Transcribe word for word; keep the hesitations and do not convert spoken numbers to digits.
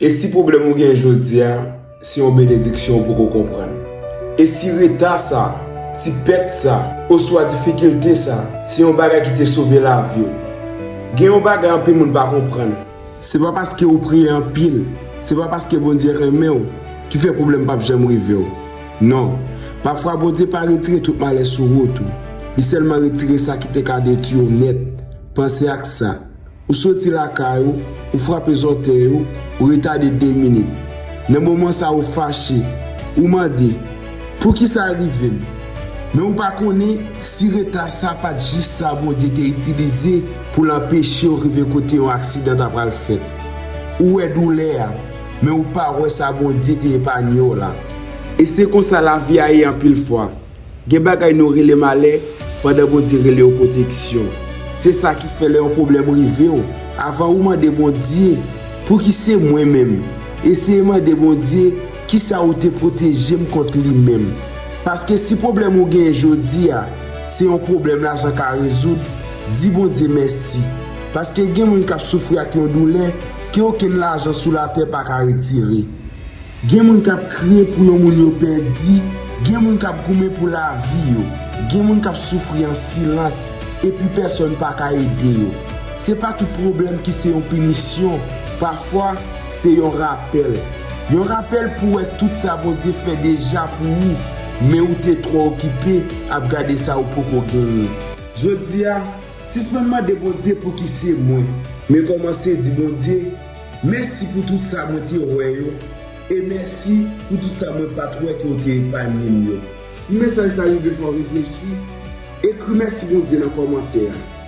E si pwoblèm ou gen jodi a, se yon benediksyon ou poko konprann? E si reta sa, ti pèt sa, oswa difikilte sa, se yon bagay ki te sove lavi w? Gen yon bagay anpil moun pa konprann. Se pa paske ou priye anpil, se pa paske Bondye renmen w, ki fè pwoblèm p ap janm rive w. Non, pafwa Bondye pa retire tout malè sou wout ou. Li sèlman retire sa ki te ka detwi w nèt. Panse ak sa. Ou soti lakay ou, ou frape zòtèy ou, ou retade de minit. Nan moman sa ou fache, ou mande, "Poukisa rive m?" Men ou pa konnen si reta sa pa t jis sa Bondye te itilize pou l anpeche w rive kote yon aksidan ta pral fèt. Ou wè doulè a, men ou pa wè sa Bondye te epanye w la. E se konsa lavi a ye anpil fwa. Gen bagay nou rele malè, pandan Bondye rele yo pwoteksyon. Se sa ki fè lè yon pwoblèm rive w, avan ou mande Bondye, "Pouki se mwen menm?" Eseye mande Bondye, "Kisa ou te pwoteje m kont li menm?" Paske si pwoblèm ou genyen jodi a, se yon pwoblèm lajan ka rezoud, di Bondye mèsi. Paske gen moun k ap soufri ak yon doulè ke okenn lajan sou latè pa ka retire. Gen moun k ap kriye pou yon moun yo pèdi, gen moun k ap goumen pou lavi yo, gen moun k ap soufri an silans, epi pèsonn pa ka ede yo. Se pa tout pwoblèm ki se yon pinisyon, pafwa, se yon rapèl. Yon rapèl pou wè tout sa Bondye fè deja pou ou, men ou te twò okipe ap gade sa ou poko genyen. Jodi a, sispann mande Bondye pouki se mwen, men kòmanse di Bondye, "Mèsi pou tout sa mwen te wè yo, e mèsi pou tout sa mwen pa t wè ke w te epanye m yo." Si mesaj sa rive fè w reflechi, ekri "Mèsi Bondye" nan kòmantè a.